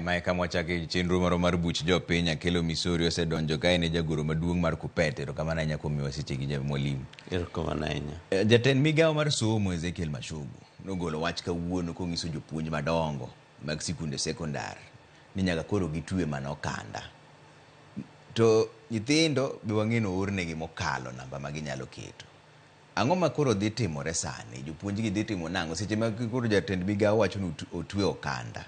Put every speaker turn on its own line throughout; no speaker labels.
Aya, mae kama wachake chenro marwa mar buch jopiny. Akelo Misori osedonjo ka en e jagoro maduong' mar Kuppet. Erokamano ahinya kuom miyowa sechegi ja mwalimu.
Erokamano ahinya.
Jatend migawo mar somo Ezekiel Machogu nogolo wach kawuono kong'iso jopuonj madongo mag sikunde sekondar ni nyaka koro gitwe mana okanda. To nyithindo be wang'e ni oornegi mokalo namba ma ginyalo keto. Ang'o ma koro dhi timore sani? Jopuonj gi dhi timo nang'o? Seche ma koro jatend migawo wacho ni otwe okanda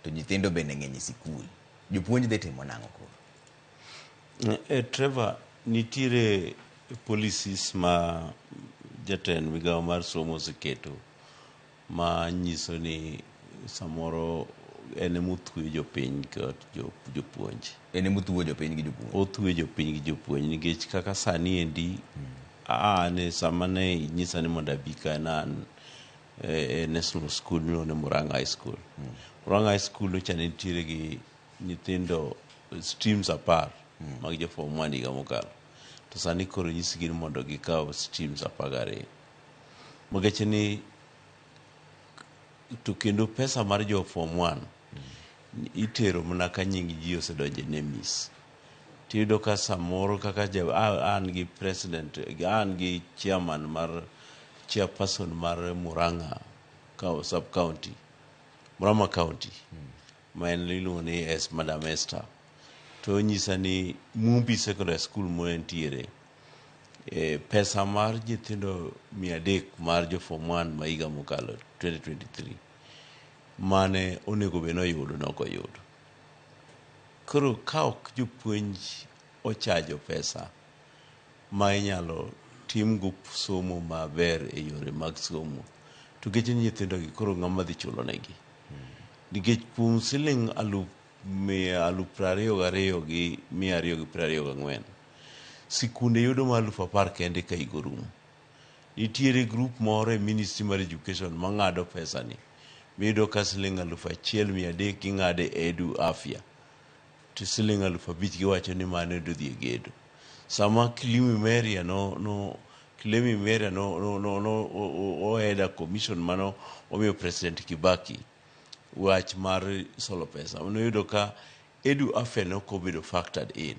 to nyithindo bende ng'eny e sikul. Jopuonj dhi timo nang'o koro?
Trevor, nitiere policies ma jatend migawo mar somo oseketo ma nyiso ni samoro en ema othuyo jopiny kod jopuonj.
En ema othuo jopiny gi jopuonj.
Othuyo jopiny gi jopuonj nikech kaka sani endi an sama ne inyisa ni mondo abi ka ne an e national school miluongo ni Murang'a High School. Murang'a High School nyocha nitiere gi nyithindo streams 10 mag jo form 1 higa mokalo. To sani koro nyisgi ni mondo gikaw streams 12. Nikech ni to kendo pesa mar jo form 1 itero mana ka nying ji osedonjo e NEMIS. Tiyudo ka samoro kaka an gi president, an gi chairman mar chairperson mar Murang'a sub county, Murang'a county, ma en iluongo ni Madam Esther. To onyisa ni Mumbi Secondary School ma entiere, pesa mar nyithindo 300 mar jo form 1 ma higa mokalo 2023 mane onego bed ni oyudo ne ok oyudo. Koro ka ok jopuonj ochajo pesa ma inyalo timgo somo maber e yore mag somo, to nikech nyithindo gi koro ng'ama dhi chulo negi. Nikech kuom siling alufu mia alufu prariyo gariyo gi mia ariyo gi prariyo gang'wen, sikunde yudo ma 10,000 kende ka higa orumo. Nitiere group moro e Ministry mar Education mang'ado pesa ni. Miyudo ka siling 1,300 ging'ado e Edu Afya, to siling 5,000 giwacho ni mano dhi e gedo. Sama Kilimi Meria no Kilemi Meria no ohead a commission mano omiyo President Kibaki wach mar solo pesa. Noyudo ka Edu Afya ne ok obedo factored in.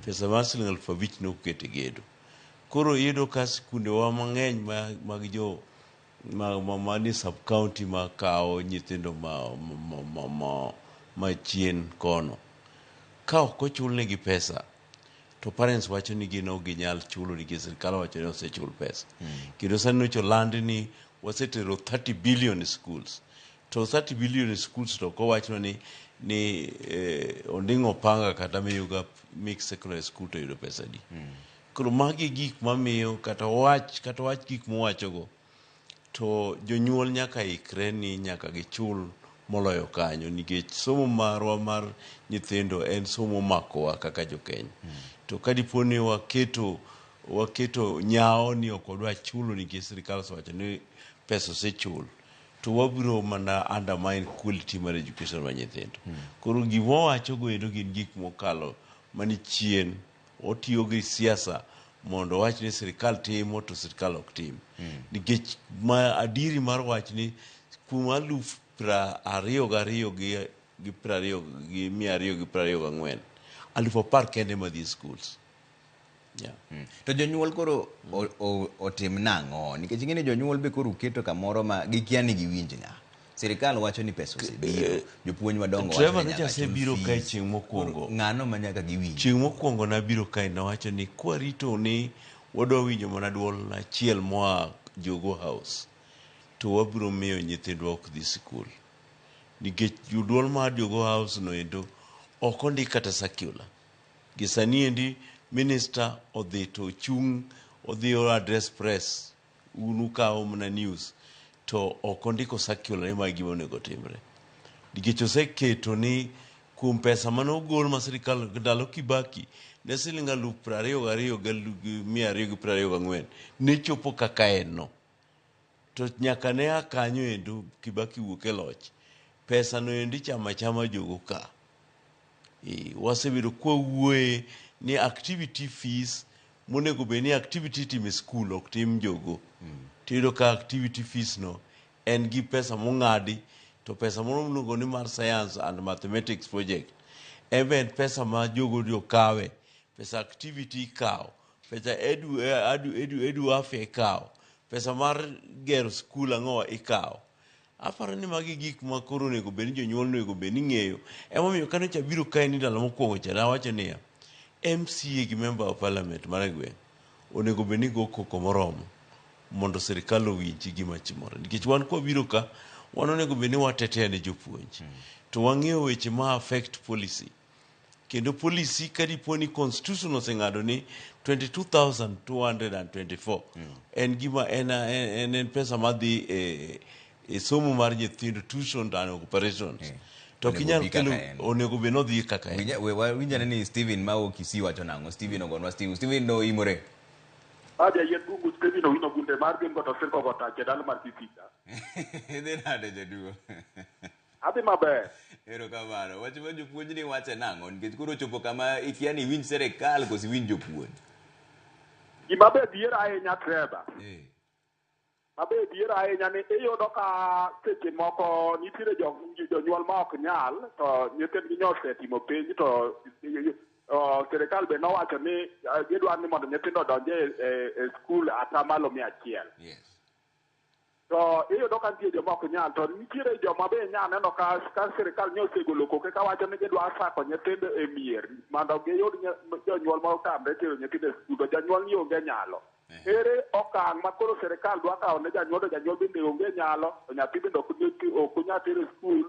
Pesa mar siling 5,000 ne ok oket e gedo. Koro iyudo ka sikundewa mang'eny mag jo ma ni sub county ma kawo nyithindo ma chien kono. Ka ok ochulnegi pesa, to parents wacho ni gin ok ginyal chulo nikech sirkal owacho ni osechul pesa. Kendo sani nyocha oland ni wasetero 30 billion e schools. To 30 billion e schools to ok owachnwa ni Onding'o Opanga kata Mayuga Mixed Secondary School to oyudo pesa adi. Koro magi gik mamiyo kata wach gik mowachogo to jonyuol nyaka ikre ni nyaka gichul moloyo kanyo nikech somo marwa mar nyithindo en somo makowa kaka jokenya. To ka dipo ni waketo nyawo ni ok wadwa chulo nikech sirikal osewacho ni pesa osechul, to wabiro mana undermine quality mar education mar nyithindo. Koro gima owacho go endo gin gik mokalo mani chien. Otiyo gi siasa mondo owach ni sirikal timo to sirikal ok tim. Nikech ma adiri mar wach ni kuom 22,224 10,000 kende madhi e schools. Yeah.
To jonyuol koro otim nang'o? Nikech ing'e ni jonyuol be koro uketo kamoro ma gikia ni giwinj ng'a. Sirikal wacho ni pesa osebiro, jopuonj madongo wacho
Trevor
ni
nyocha
nyaka chul
asebiro kae
fees.
chieng' mokwongo.
Koro ng'ano ma nyaka giwinj?
Chieng' mokwongo nabiro kae nawacho ni kwarito ni wadwa winjo mana duol achiel moa Jogoo House to wabiro miyo nyithindwa ok dhi sikul. Nikech duol mar Jogoo House no endo ok ondik kata circular. Gi sani endi minister odhi to ochung' odhi o address press un ukawo mana news to ok ondiko circular ni mae gima onego timre. Nikech oseketo ni kuom pesa mane ogol ma sirikal ndalo Kibaki ne siling 22,224 ne chopo kaka en no. To nyaka ne a kanyo endo Kibaki wuok e loch, pesa no endi chama achama jogo ka. Wasebedo kwawuoye ni activity fees monego bed ni activity itimo e skul ok tim jogo. Tiyudo ka activity fees no en gi pesa mong'adi To pesa moro miluongo ni mar science and mathematics project, en be en pesa ma jogo okawe, pesa activity ikawo, pesa edu, edu, edu, edu afya ikawo, pesa mar gero skul ang'owa ikawo. Aparo ni magi gik ma koro onego bed ni jonyuol onego bed ni ng'eyo. Emomiyo kane cha biro kae ni ndalo mokwongo cha nawacho niya, MCA gi member of parliament mar e gweng' onego bed ni go koko moromo mondo sirikal owinji gima timore. Nikech wan kwabiro ka, wan onego bed ni watetea ne jopuonj. To wang'eyo weche ma affect policy. Kendo policy ka dipo ni constitution oseng'ado ni 22,224 en gima en, en, en pesa madhi e, e somo mar nyithindo tuition and operations. To ok
Onego
inyal
obi kaka
kelo
en.
onego bed nodhi kaka en.
Winjane ni Steven ma Kisii wacho nang'o? Steven ogonwa Steven. Steven no imore.
Aja yien bungu Stephen Owino Gunde mar gin goto sirko gotach e dala mar Kisii.
Idhi nade jaduo?
Adhi maber.
Erokamano. Wach ma jopuonj ni wache nang'o? Nikech koro ochopo kama ikia ni iwinj sirikal koso iwinj jopuonj.
Gima be dhiera ahinya Trevor. Mabe dhiera ahinya ni iyudo ka seche moko nitiere jonyuol ma ok nyal to nyithindgi nyo osetimo penj to sirikal be nowacho ni gidwaro ni mondo nyithindo odonj e skul atamalo 100. To iyudo ka nitie joma ok nyal to nitiere joma be nya neno ka sirikal nyo osegolo koke kawacho ni gidwa sako nyithindo e mier mondo giyud jonyuol ma otamre tero nyithindo e skul to janyuol ni onge nyalo. Ere okang' ma koro sirikal dwa kawo ne janyuol to janyuol bende onge nyalo to nyathi bende ok onyal tero e skul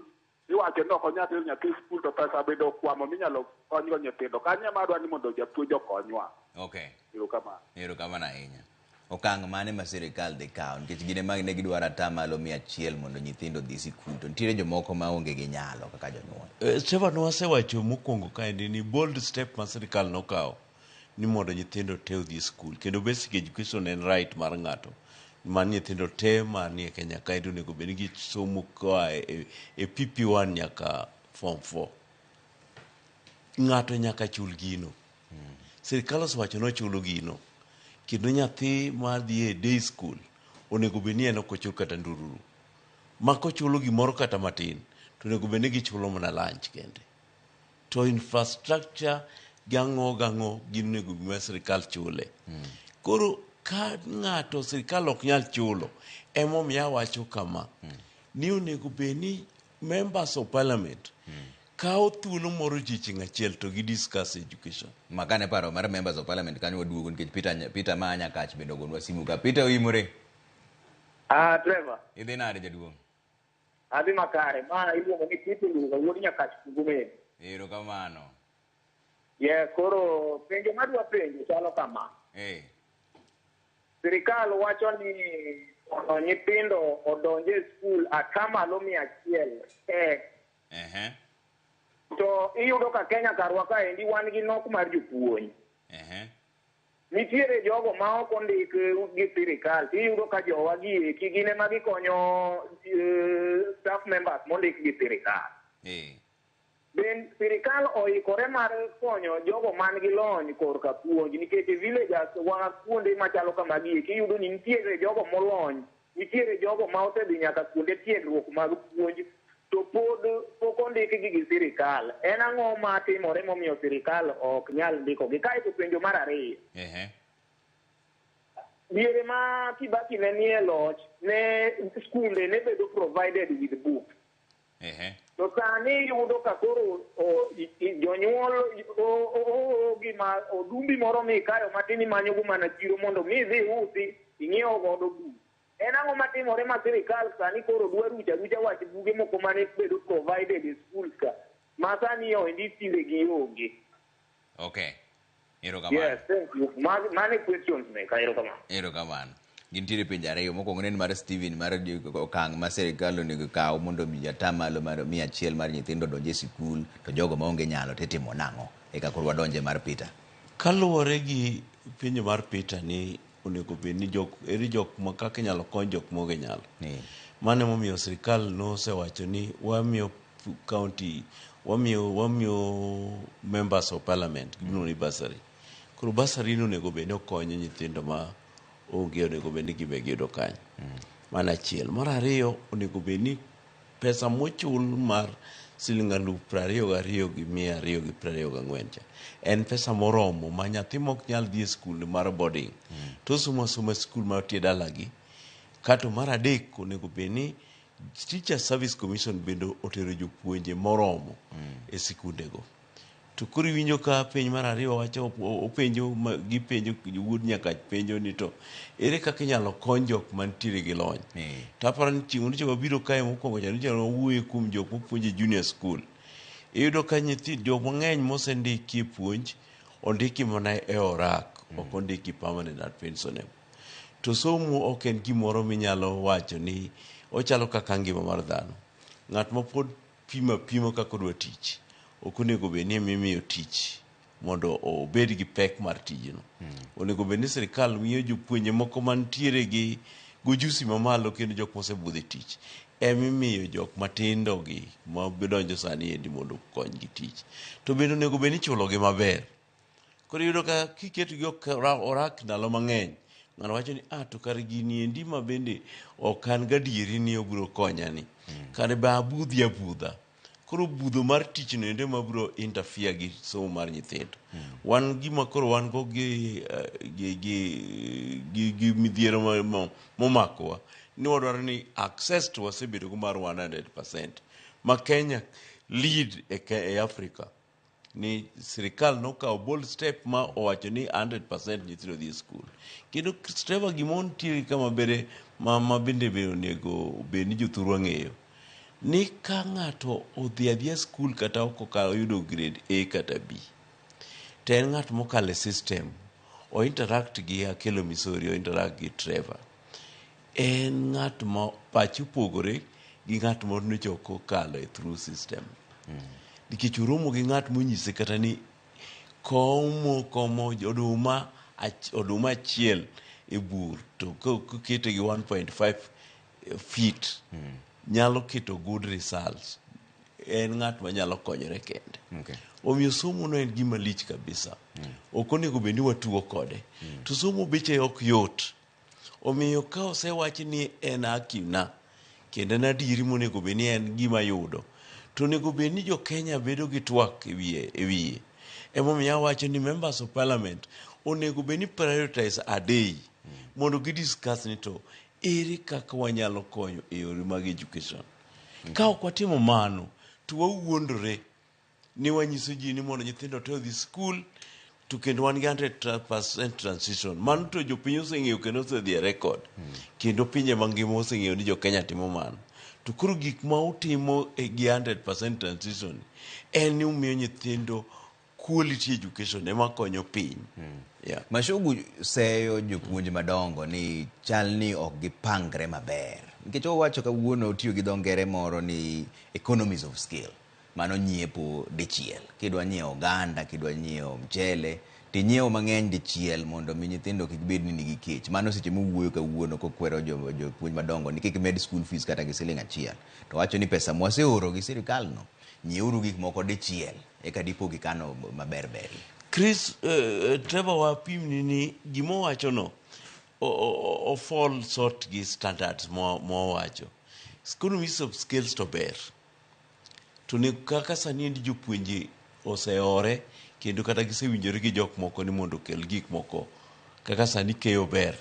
iwacho ni ok onyal tero nyathi e skul to pesa bende okwamo minyalo konygo nyithindo. Kanyo ema adwa ni mondo japuonj okonywa.
Okay.
Erokamano.
Erokamano ahinya. Okang' mane ma sirikal dhi kawo nikech gin ema ne gidwaro atamalo 100 mondo nyithindo odhi sikul to nitiere jomoko ma onge gi nyalo kaka jonyuol.
Trevor nwasewacho mokwongo kaendi ni bold step ma sirikal nokawo ni mondo nyithindo te odhi e skul kendo basic education en right mar ng'ato mar nyithindo te manie Kenya kaendi onego bed ni gisomo koa e PP1 nyaka form 4. Ng'ato nyaka chul gino. Sirikal osewacho ni ochulo gino kendo nyathi madhi e day school onego bed ni en ok ochul kata ndururu. Ma kochulo gimoro kata matin to onego bed ni gichulo mana lunch kende. To infrastructure gang'o gang'o gin onego bed ma sirikal chule. Koro ka ng'ato sirikal ok nyal chulo, emomiyo awacho kama, ni onego bed ni members of parliament kawo thuolo moro odiochieng' achiel to gi discuss education.
Makane paro mar members of parliament kanyo waduogo nikech Peter ma Nyakach bende ogonwa simu ka. Peter oimore.
Trevor.
Idhi nade jaduong'?
Adhi makare. Ma iluongo ni Peter Luga wuod Nyakach Kugumeni.
Erokamano.
Yes, koro penjo madwa penjo chalo kama. Sirikal wacho ni mondo nyithindo odonj e skul atamalo 100. To iyudo ka Kenya karwa kaendi wan gi nok mar jopuonj. Nitiere jogo ma ok ondik gi sirikal, iyudo ka jowa gi eki gin ema gikonyo staff members mondik gi sirikal. Ben sirikal oikore mar konyo jogo man gi lony korka puonj nikech e villages wa kuonde machalo kamagi eki iyudo ni nitiere jogo molony, nitiere jogo ma osedhi nyaka kuonde tiegruok mag puonj to pod pok ondikgi gi sirikal. En ang'o matimore momiyo sirikal ok nyal ndikogi? Kaeto penjo mar ariyo. Diere ma Kibaki ne nie loch, ne skunde ne bedo provided with books. To sani iyudo ka koro jonyuol gima odumbi moro mikayo matin imanyogo mana chiro mondo mi idhi usi ing'iew godo buk. En ang'o matimore ma sirikal sani koro dwa rucho arucha wach buge moko mane bedo provided e schools ka ma sani oendi tinde gionge.
Okay. Erokamano.
Yes, thank you. Mane questions meka, erokamano.
Erokamano. Gintiere penjo ariyo. Mokwongo ne en mar Steven mar okang' ma sirikal onego kaw mondo mi atamalo mar 100 mar nyithindo odonj e sikul to jogo maonge nyalo titimo nang'o? Eka koro wadonje mar Peter.
Kaluwore gi penjo mar Peter ni onego bed ni jok eri jok ma kaka inyalo kony jok maonge nyalo. Mano emomiyo sirikal nosewacho ni wamiyo county wamiyo members of parliament gimiluongo ni bursary. Koro bursary ni onego bed ni okonyo nyithindo ma onge onego bed ni gibe giyudo kanyo. Mano achiel. Mar ariyo onego bed ni pesa Pesa mochul mar siling 22,224 cha en pesa moromo ma nyathi mok nyal dhi e skul mar boarding to osomo asoma e skul mantie dalagi. Kato mar adek, onego bed ni Teacher Service Commission bende otero jopuonje moromo e sikundego. To koro iwinjo ka penj mar ariyo wacho openjo gipenjo wuod Nyakach penjo ni to ere kaka inyalo kony jok mantiere gi lony. To aparo ni chieng' nyocha wabiro kae mokwongo cha nyocha wawuoyo kuom jok mapuonjo e junior school. Iyudo ka nyithi jok mang'eny mosendiki e puonj ondiki mana e orak, ok ondiki permanent and pensionable. To somo ok en gimoro minyalo wacho ni ochalo kaka ngima mar dhano. Ng'at ma pod pimo apima kaka odwa tich, ok onego bed ni emimiyo tich mondo obed gi pek mar tijno. Onego bed ni sirikal miyo jopuonje moko mantiere gi gojusi mamalo kendo jok mosebudho e tich emimiyo jok matindo gi madonjo sani endi mondo okony gi tich. To bende onego bed ni ichulogi maber. Koro iyudo ka kiketogi orak ndalo mang'eny, ng'ano wacho ni ah to kare gini endi ma bende ok an gadieri ni obiro konya ni. Kare be abudhi abudha. Koro budho mar tich no endo ema biro interfere gi somo mar nyithindo. Wan gima koro wan go gi, gi, gi, gi, gi midhiero momakowa ni wadwaro ni access to wasebedo go mar 100% ma Kenya lead e Africa. Ni sirikal nokawo bold step ma owacho ni 100% nyithindo dhi e skul. Kendo Trevor gima nitiere kama bere ma bende be onego bed ni jothurwa ng'eyo. Ni ka ng'ato odhi adhiya skul kata ok oyudo grade A kata B, to en ng'at mokalo e system, o interact gi Akelo Misori, o interact gi Trevor. En ng'at ma pache opogore gi ng'at ma nyocha ok okalo e through system. Nikech oromo gi ng'at monyise kata ni komo komo oduma oduma achiel e bur to kokete gi 1.5 feet nyalo keto good results. En ng'at manyalo konyore kende. Omiyo somo no en gima lich kabisa. Ok onego bed ni watugo kode. To somo beche ok yot. Omiyo ka osewach ni en haki na, kendo en adieri monego bed ni en gima yudo, to onego bed ni jo Kenya bedo gi twak e wiye. E wiye. Emomiyo awacho ni members of parliament onego bed ni prioritize a day mondo gi discuss ni to ere kaka wanyalo konyo e yore mag education. Ka ok watimo mano, to wawuondore ni wanyiso ji ni mondo nyithindo te odhi skul to kendo wan gi 100% transition. Mano to jopiny oseng'eyo kendo osedhi e record. Kendo pinje mangima oseng'eyo ni jo Kenya timo mano. To koro gik ma utimo e gi 100% transition en ni umiyo nyithindo quality education ema konyo piny. Yeah.
Mashugu seyo jopuonj madongo ni chal ni ok gipangre maber. Nikech owacho kawuono otiyo gi dho ngere moro ni economies of scale. Mano nyiepo dichiel. Kidwa nyiewo oganda, kidwa nyiewo mchele, tinyiewo mang'eny dichiel mondo mi nyithindo kik bed ni nigi kech. Mano seche mowuoyo kawuono kokwero jopuonj madongo ni kik med school fees kata gi siling achiel. To wacho ni pesa mwaseoro gi sirikal no, nyieuru gik moko dichiel eka dipo gikano maber ber.
Chris, Trevor wapimni ni gimowacho no o fall short gi standards mowacho. Economies of scales to ber. To ne kaka sani endi jopuonje oseore kendo kata gisewinjore gi jok moko ni mondo okel gik moko kaka sani keyo ber.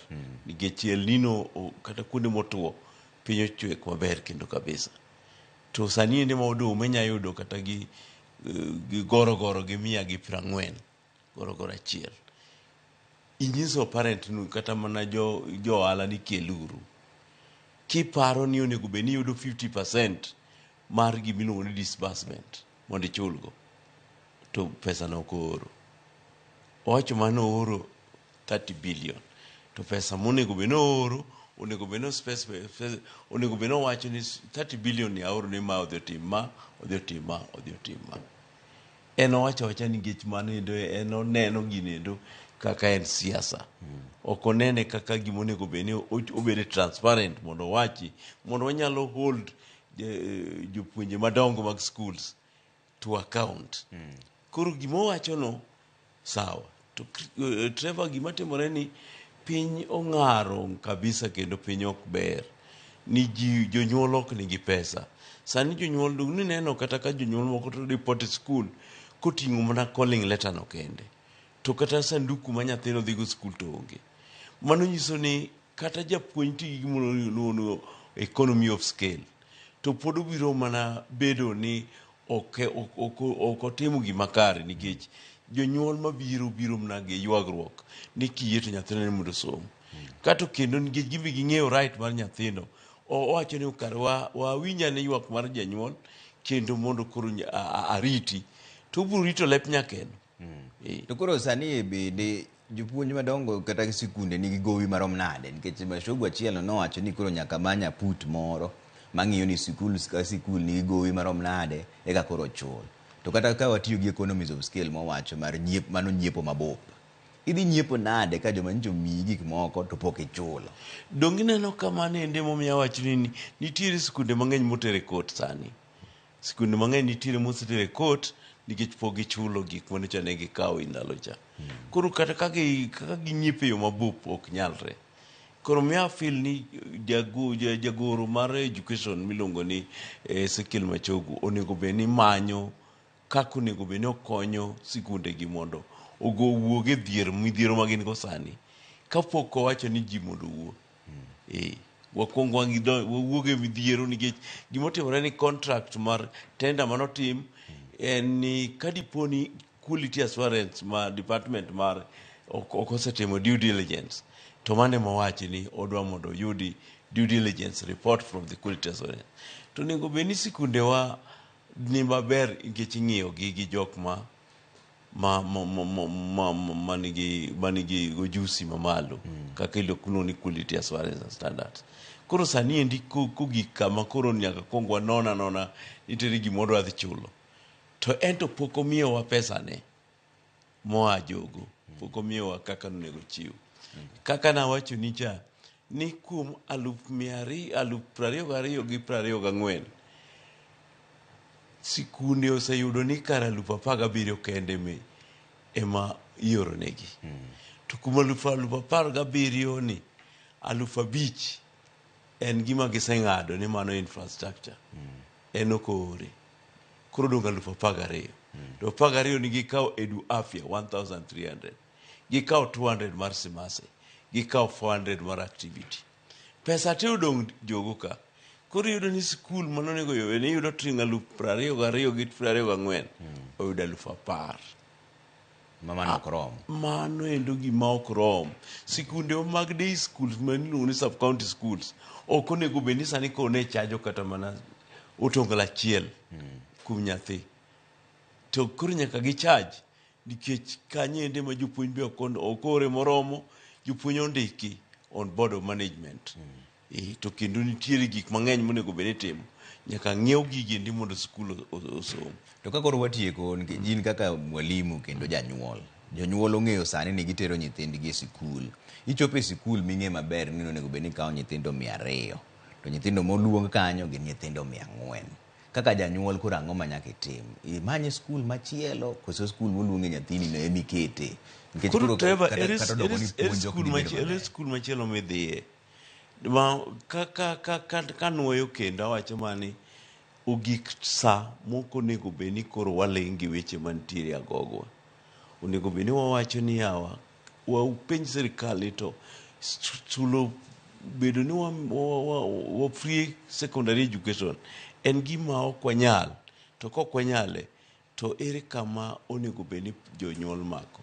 Nikech El Nino kata kuonde motuo piny ochwek maber kendo kabisa. To sani endi ma oduma inya yudo kata gi gorogoro gi 140 gorogoro achiel. Inyiso parent nu kata mana jo ohala ni keluru. Kiparo ni onego bed ni iyudo 50% mar gimiluongo ni disbursement mondo ichulgo, to pesa no ok ooro. Owacho mano ooro 30 billion. To pesa monego bed ni ooro, onego bed ni onego bed ni owacho ni 30 billion ni aoro ni ma odhi otim ma, odhi otim ma, odhi otim ma. En owacho awacha nikech mano endo en oneno gino endo kaka en siasa. Ok onene kaka gima onego bed ni obede transparent mondo owachi, mondo wanyalo hold jopuonje madongo mag schools to account. Koro gima owacho no sawa. To Trevor, gima timore ni piny ong'aro kabisa kendo piny ok ber. Ni ji jonyuol ok nigi pesa. Sani jonyuol dong nineno kata ka jonyuol moko to report e skul koting'o mana calling letter no kende. To kata sanduku ma nyathino dhigo skul to onge. Mano nyiso ni kata japuonj ti gi gimoro iluongo ni economy of scale to pod obiro mana bedo ni ok ok otimo gima kare nikech jonyuol mabiro biro mana gi ywagruok ni kiyie to nyathino ni mondo osom. Kato kendo nikech gimbe ging'eyo right mar nyathino owacho ni kare wawinj ane ywak mar janyuol kendo mondo koro ariti to obiro rito lep nyakeno.
To koro sani bende jopuonj madongo kata sikunde nigi gowi marom nade? Nikech Machogu achiel nowacho ni koro nyaka many aput moro mang'iyo ni sikul ka sikul nigi gowi marom nade eka koro chul. To kata ka watiyo gi economies of scale mowacho mar nyiep, mano nyiepo mabup. Idhi nyiepo nade ka joma nyocha omiyi gik moko to pok ichulo?
Donge ineno ka mano ende momiyo awacho ni nitiere sikunde mang'eny moter e court sani. Sikunde mang'eny nitiere moseter e court nikech pok gichulo gik manyocha ne gikawo e ndalo cha. Koro kata kaka ginyiepo e yo mabup ok nyalre. Koro miya feel ni jagoro mar education miluongo ni Ezekiel Machogu onego bed ni manyo kaka onego bed ni okonyo sikunde gi mondo ogo owuog e dhier midhiero ma gin go sani kapok owacho ni ji mondo owuo. Wakwong wawuog e midhiero nikech gimotimore ni contract mar tender manotim en ni kadipo ni quality assurance ma department mar ok osetimo due diligence to mano ema owachi ni odwa mondo oyudi due diligence report from the quality assurance. To onego bed ni sikundewa ni maber nikech ing'iyo gi gi jok ma ma ma ma ma ma ma manigi manigi ojusi mamalo kaka iluongo ni quality assurance and standards. Koro sani endi kogik kama koro nyaka kuong wanon anona nitiere gima odwa dhi chulo. To en to pok omiyowa pesa ne moa jogo, pok omiyowa kaka onego chiw. Kaka nawacho ni cha, ni kuom 22,024 gi 24, sikunde oseyudo ni kar 17,000 kende me ema ioro negi. To kuom 17,000 ni, 5,000 en gima giseng'ado ni mano infrastructure. En ok oore. Koro odong' 12,000. To 12 ni gikawo Edu Afya 1300. Gikawo 200 mar Simase. Gikawo 400 mar activity. Pesa te odong' jogo ka. Koro iyudo ni sikul manonego oyud ni iyudo tring 22,000 gi 24 oyudo 10,000.
Ma mano ok rom.
Mano endo gima ok rom. Sikunde mag day schools ma iluongo ni sub county schools ok onego bed ni sani koro ne chajo kata mana otonglo achiel kuom nyathi. To koro nyaka gi charge nikech kanyo ende ma jopuonj be ok ore moromo, jopuonj ondiki on board of management. To kendo nitiere gik mang'eny monego bed ni itimo. Nyaka ng'iew gigi endi mondo skul osom.
To ka koro watieko, nikech in kaka mwalimu kendo janyuol, jonyuol ong'eyo sani ni gitero nyithindgi e sikul. Ichopo e sikul ming'e maber ni onego bed ni ikawo nyithindo 200, to nyithindo moluong kanyo gin nyithindo 400. Kaka janyuol koro ang'o ma nyaka itim? Imany skul machielo koso skul moluonge nyathini no ema ikete? Nikech
Koro Trevor, kata odoko ni puonj ok dhi bedo ere skul machielo midhiye? Ma ka nuoyo kendo awacho mani ogik sa mok onego bed ni koro waling' gi weche mantiere agogwa. Onego bed ni wawacho ni yawa, wapenj sirikal ni to chulo bedo ni wa free secondary education en gima ok wanyal, to kok wanyale to ere kama onego bed ni jonyuol mako?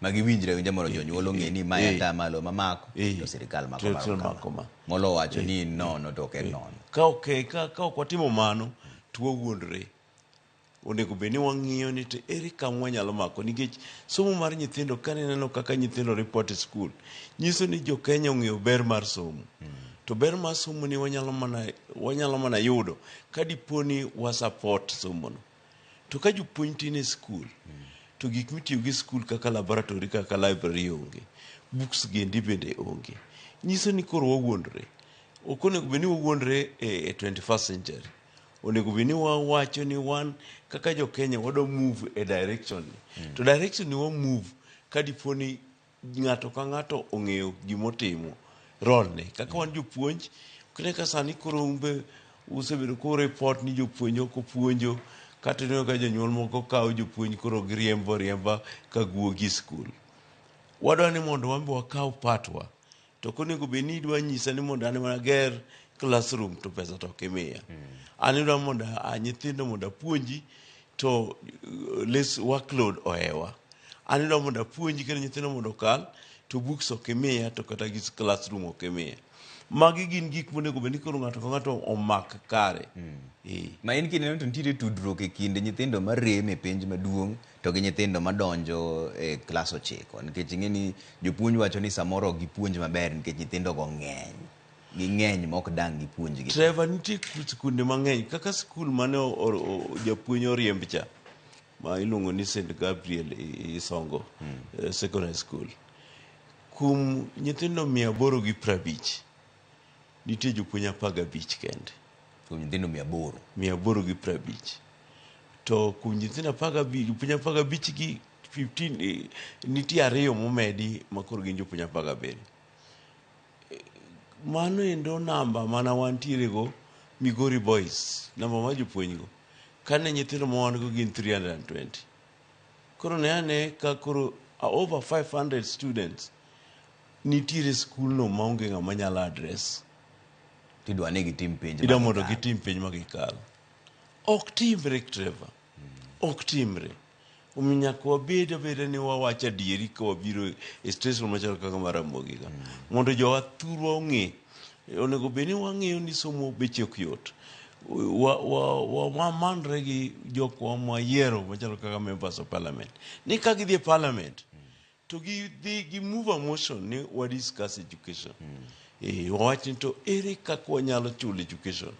Ma giwinjre awinja mondo jonyuol ong'e ni mae atamalo mamako to sirikal mako marom kama. Molo wacho ni nono to ok en nono.
Ka ok watimo mano to wawuondre. Onego bed ni wang'iyo ni to ere kama wanyalo mako, nikech somo mar nyithindo ka ineno kaka nyithindo report e skul nyiso ni jo Kenya ong'eyo ber mar somo. To ber mar somo ni wanyalo mana yudo ka dipo ni wa support somo no. To ka jopuonj tin e skul to gik mitiyo gi skul kaka laboratory kaka library onge, books gendi bende onge, nyiso ni koro wawuondre. Ok onego bed ni wawuondre e 21st century. Onego bed ni wawacho ni wan kaka jo Kenya wadwa move e direction ni. To direction ni wa move ka dipo ni ng'ato ka ng'ato ong'eyo gimotimo role ne. Kaka wan jopuonj Kine ka sani koro umbe usebedo ko report ni jopuonj ok opuonjo kata ineno ka jonyuol moko kawo jopuonj koro giriembo riemba ka guogi e skul. Wadwa ni mondo wan be wakaw patwa. To ok onego bed ni idwa nyisa ni mondo an ema ager classroom to pesa to ok imiya. An idwa mondo a nyithindo mondo apuonji to less workload ohewa. An idwa mondo apuonji kendo nyithindo mondo okal to books ok imiya to kata gi classroom ok imiya. Magi gin gik monego bed ni koro ng'ato ka ng'ato omak kare. Eh.
Ma en kineno to nitiere tudruok e kind nyithindo marem e penj maduong' to gi nyithindo madonjo e klas ochiko nikech ing'e ni jopuonj wacho ni samoro ok gipuonj maber nikech nyithindo go ng'eny ging'eny ma ok dang' gipuonjgi.
Trevor, nitie skunde mang'eny kaka skul mane japuonj oriemb cha ma iluongo ni St Gabriel Isongo Secondary School. Kuom nyithindo 850 nitie jopuonj 15 kende.
Kuom nyithindo 800.
850. To kuom nyithindo 15, jopuonj 15 gi 15 nitie ariyo momedi ma koro gin jopuonj 17. Mano endo namba mana wantiere go Migori Boys, namba mar jopuonj go. Kane nyithindo ma wan go gin 320. Koro ne ane ka koro over 500 students nitiere skul no maonge ng'ama nyalo address.
Tidwa ni gitim penj
Idwa mondo gitim penj ma gikal. Ok timre Trevor. Ok timre. Omiyo nyaka wabed abeda ni wawacho adieri ka wabiro e station machalo kaka mar Ramogi ka. Mondo jowa thurwa ong'e. Onego bed ni wang'eyo ni somo beche ok yot. Wamanre gi jokwa mwayiero machalo kaka members of parliament. Ni ka gidhi e parliament to gidhi gi move a motion ni wa discuss education. Wawach ni to ere kaka wanyalo chulo education.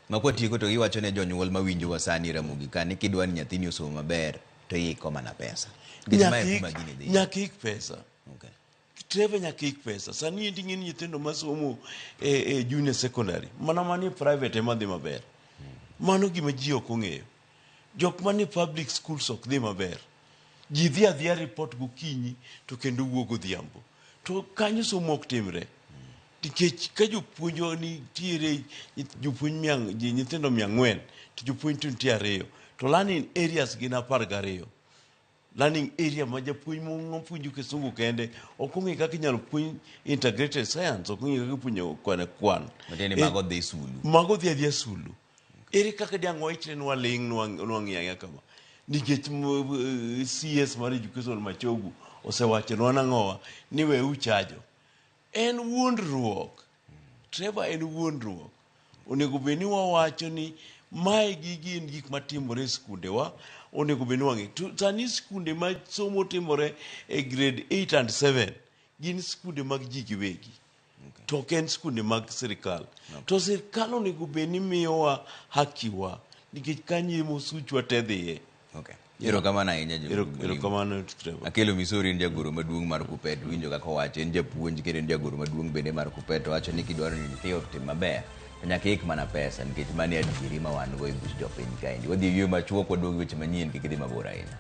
Ma kwatieko to iwacho ne jonyuol mawinjowa sani Ramogi ka ni kidwa ni nyathini osom maber to iiko mana pesa. Nikech mae kuma gini dhi.
Nyaka ik pesa.
Okay.
Trevor nyaka ik pesa. Sani endi ing'e ni nyithindo masomo e junior secondary mana manie private ema dhi maber. Mano gima ji ok ong'eyo. Jok manie public schools ok dhi maber. Ji dhi adhiya report gokinyi to kendo wuok godhiambo. To kanyo somo ok timre. Nikech ka jopuonjwa nitiere jopuonj mia, nyithindo 400 to jopuonj to nitie ariyo. To learning areas gin 12. Learning area ma japuonj mopuonjo kisungu kende ok ong'e kaka inyalo puonj integrated science, ok ong'e kaka ipuonjo kwan kwan.
Matiende ni mago dhi sulu.
Mago dhi adhiya sulu. Ere kaka diang' waichre ni waling' nwang'iyo ang'iya kama? Nikech CS mar education Machogu osewachonwa nang'owa ni we uchajo. En wuondruok. Trevor en wuondruok. Onego bed ni wawacho ni mae gi gin gik matimore e skundewa, onego bed ni wang'e. To sani skunde ma somo timore e grade 8 and 7 gin skunde mag ji giwegi. To ok en skunde mag sirikal. To sirikal onego bed ni miyowa hakiwa nikech kanyo ema osuchwa te dhiye.
Okay. Erokamano ahinya
Erokamano Trevor.
Akelo Misori en jagoro maduong' mar Kuppet winjo kaka owacho en japuonj kendo en jagoro maduong' bende mar Kuppet owacho ni kidwaro ni nyathi otim maber to nyaka ik mana pesa nikech mano e adieri ma wan go e buch jopiny kaendi. Wadhi e yweyo machuok waduogo e weche manyien kik idhi mabor ahinya.